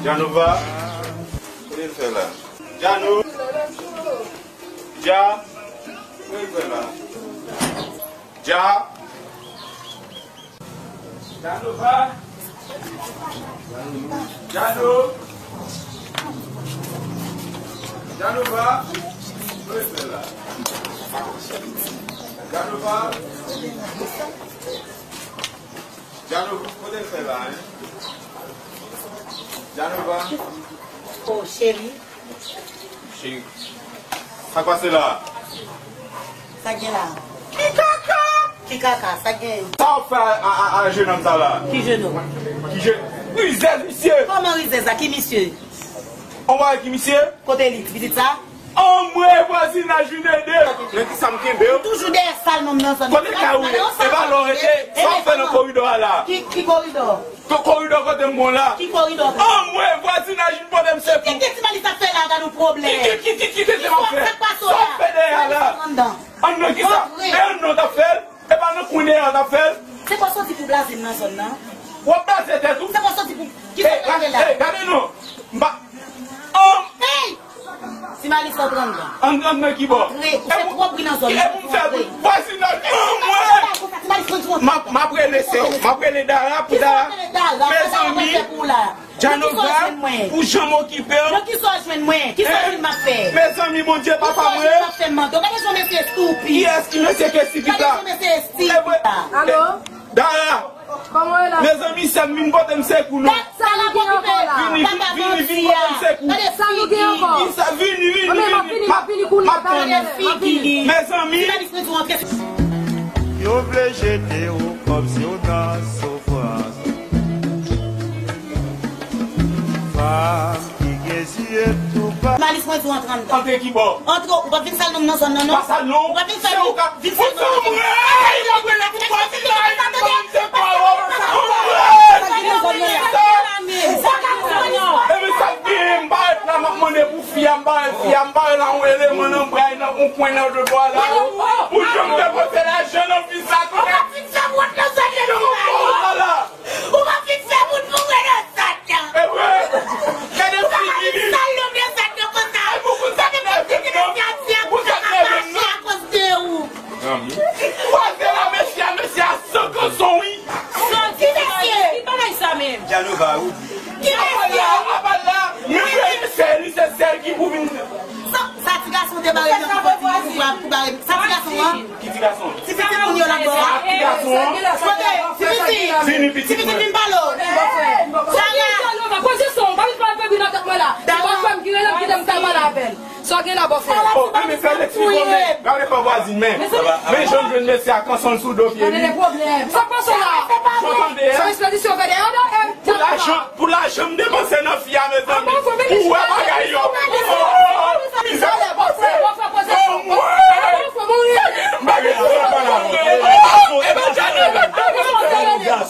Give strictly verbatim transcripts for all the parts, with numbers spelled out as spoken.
Djanova. Kote l fè la? Djano. Dja. Kote l fè la? Dja. Djanova. Djano. Djanova. Kote l fè la? Djanova. Djanova, kote l fè la, en? Djanova. Oh, cheri. Cheri. Sa k pase la? Sa k gen la? Ki kaka? Ki kaka? Sa k gen? Sa w ap fè a, a, a, a jennonm sa la? Ki jennonm? Ki je-, rizèz misye! Kòman rizèz la? Ki misye? On bagay ki misye? Kote li, ti pitit sa? Anmwe, vwazinaj vin ede. Men kisa m kenbe w? Ou toujou dèyè sal nonm nan zòn nan. Kote kay ou ye? E pa la w rete? Sa w ap fè nan koridò a la? Ki, ki koridò? Ko-, koridò kote m bon la? Ki koridò? Anmwe, vwazinaj vin pote m sekou. Kite ti Malis ap fè la, gad yon pwoblèm. Kite, kite, kite, kite m ap fè. Sa w ap fè dèyè a la? Anndan kisa? E anndan w t ap fè l? E pa nan kwen dèyè a w t ap fè l? Se pa w soti pou blaze m nan zòn nan? W ap blaze tèt ou? Se pa w soti pou, kisa w ap fè la? Ey, gade non. M pa, an, ey! Ti Malis antre anndan. An, anndan ki bò? Antre, ou fè twò bri nan zòn nan. E pou m fè bri? Vwazinaj, anmwe! M ap, m ap rele sè w, m ap rele Dara pou Dara. Mezanmi, Djanova, pou jan m okipe w. Nan kisa w jwenn mwen? Kisa w vin m ap fè? Mezanmi, Bondye, papa mwen. Kisa w jwenn m ap fè m mande w? Gade jan mesye estipid. Kiyès ki mesye ki estipid la? Gade jan mesye estipid la. Alo? Dara! Mezanmi, sè m vin pote m sekou non. Sa nou gen ankò la? Vini, vini, vini, vini pote m sekou. Sa nou gen ankò? Vini, vini, vini, vini. M ap, m ap tann. Mezanmi. Yo vle jete w kòmsi w nan soufrans. Fanm ki gen zye tou pa. Malis mwen di w antre anndan. Antre ki bò? Antre, ou p ap vin sal non m nan zòn nan non. Pa sal non. Ou p ap vin sal non. Vin sal non. Ou sanm rèy, mwen prele pou vwazinaj, mwen se pa wè w. Sanm rèy. Epi sa k gen, m pa ret la, m ap mande pou fi a, m pa wè fi a, m pa wè la, yon eleman nan bra, nan yon kwen nan de bò la. Pou jan m te pote lajan nan fi sa, kote. Ou pa fin fè moun mouri nan zòn nan. Ou pa fin fè moun mouri nan zòn nan. E vre. Gade figi li. Ou pa fin sal non m nan zòn nan konsa. Gade mesye ki mesye a di a konsa k ap mache akoz de ou. Kwaze la mesye a, mesye a san kanson wi. Santi mesye. Ki bagay sa menm? Djanova, ou di. Ki mesye? Apa la, apa la. Men frè, se li, se sèl ki pou vin. Sa, sa ti gason te bare nan pou, pou, pou, pou bare. Sa ti gason an? Ki ti gason? Ti pitit moun yo la bò. Sa ti gason an? Kote? Ti pitit. Vini pitit mwen. Ti pitit vin pale w. Dara. Poze son, pa vin fè bri nan tèt mwen la. Dara. Se bòfrè m ki rele m, kite m ta pale avè l. Sa w gen la, bòfrè? Oh, men fè l eksplike w, men. Gade pa vwazin, men. Men jan m jwenn mesye a kanson l sou do pye li. Gade pwoblèm. Sa k pase la? Ou tande, en? Se yon ekspedisyon federal, non? Pou lajan, pou lajan m depanse nan fi a, mezanmi. Ou wè bagay yo. Oh, mizè. Anmwe. Bagay yo. Evanjèl, evanjèl.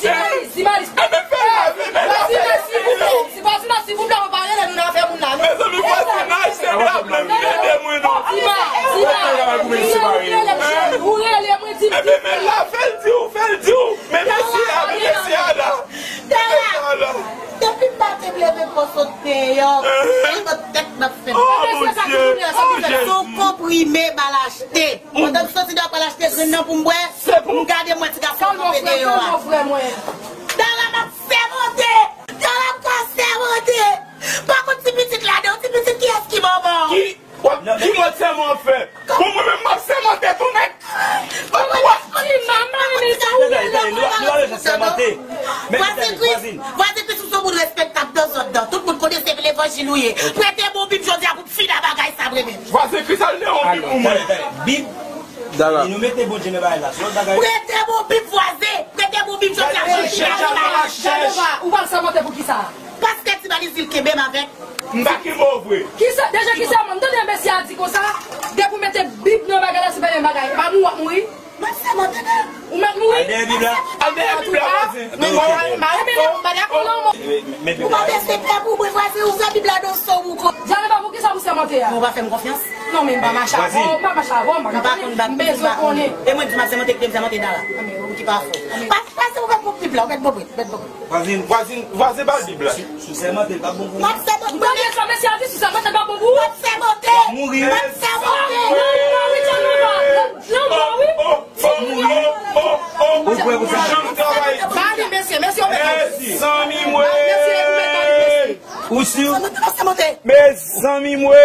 Ti Malis, ti Malis. Epi fè la, fè la. Ti Malis, silvouplè, pa rele nou nan afè moun la, non. Mezanmi, vwazinaj, se la, blan, vin ede mwen, non. Ti Malis, ti Malis. Ou rele mwen, di m. Epi men la, fè l di w, fè l di w. Men mesye a, men mesye a la. Dara, depi maten m leve m pran sot deyò, se sot tèt m ap fè. Oh, Bondye. Oh, Jezi. Se yon konprime m al achte. Pandan m soti deyò pou al achte grenn nan pou m bwè, m gade m wè ti gason kanpe deyò a. Dara, m ap sèmonte. Dara, m ka sèmonte. Pa konn ti pitit ladan, ti pitit kiyès ki manman w? Ki, w ap, ki lòt sèman w ap fè? Bon, mwen menm m ap sèmante tou nèt. Ti manman, men sa ou rele. Vwazen Kris, vwazen Kris, ou se yon moun respektab nan zòn nan. Tout moun konnen se levanjil ou ye. Prete bon Bib jodi a pou m fini ak bagay sa, vrèman. Vwazen Kris, al de yon Bib pou mwen. Bib. Dara. E nou mete Bondye nan bagay la. Se lòt bagay. Prete bon Bib, vwazen. Prete bon Bib jodi a pou m fini ak bagay sa. Ou pral sèmante pou kisa? Paske Ti Malis di l kenbe m avèk. M pa kenbe w vre. Kisa, deja kisa, m tande mesye a di konsa, depi w mete Bib nan bagay la, se pa yon bagay. E pa mou w ap mouri. M ap sèmante, tande. Ou mèt mouri. Al dèyè Bib la. Al dèyè Bib la, vwazen. Ou pa bese pè pou mwen, vwazen, ouvè Bib la nan son ou ko. Djanova, poukisa ou sèmante a? Ou pa fè m konfyans? Non, men m pa mache avè w, m pa mache avè w, m pa ka konnen. M bezwen konnen. E mwen di m ap sèmante, kite m sèmante, Dara. pa fè. Pas, pas, ou mèt pran Bib la, ou mèt bon, mèt bon. Vwazin, vwazin, vwazin ba l Bib la. Si, si w sèmante, l pa bon pou ou. M ap sèmante. Ou tande sa, mesye a di, si w sèmante, l pa bon pou ou. M ap sèmante. W ap mouri. M ap sèmante. Ou kwè pou sa? Janm travay. Ba li, mesye, mesye, ou mèt. Mezanmi, mwen. Mesye, ou mèt ba li, mesye. Ou si? Mezanmi, mwen.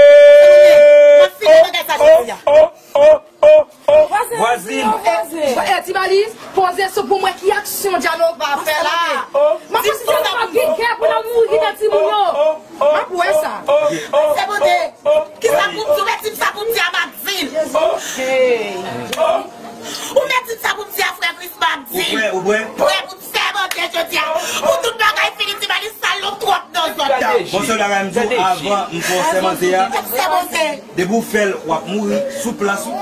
M ap fini bagay sa jodi a. Oh, oh, oh, oh. Vwazin. Vwazin. Eh, eh, Ti Baliz, poze sou pou mwen ki aksyon Djanova fè la. M ap panse Djanova gen kè pou l al mouri nan timoun yo. M ap wè sa. Sèmante. Kisa pou m di w, men di m sa pou m di a, m ap di l. Ou mèt di m sa pou m di a, frè Chris, m ap di l. Ou prè, ou prè? Prè pou m sèmante jodi a. Pou tout bagay fini, Ti Baliz, sa long twòp nan zòt. Bon, sèl bagay m di w avan m fè w sèmante a. Sèmante. Depi w fè l, w ap mouri sou plas ou.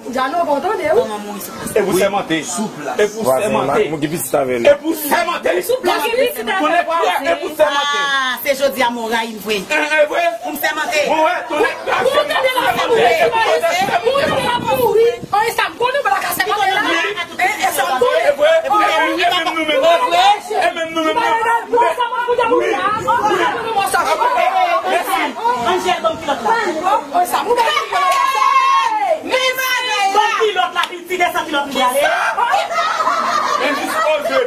Djanova, ou tande, wi. Kòman mouri sou plas? Epi w sèmante. Sou plas. Epi w sèmante. Mwen gen pitit avè li. Epi w sèmante. Sou plas, gen pitit avè vwazin. Epi w sèmante. Ah, se jodi a mwen rayi l vre. Eh, eh, vre? Pou m sèmante. Mwen wè, tonnè. Pou m tande la, pou m tande la, pou m mouri. An, e sa m konnen, w pa ka sèmante la. E, e sa m konnen. E vre? E menm nou menm. E menm nou menm. Wi. Angel, ban m kilòt la. Ban m kilòt la, pitit, desann kilòt li ale. Endispoze.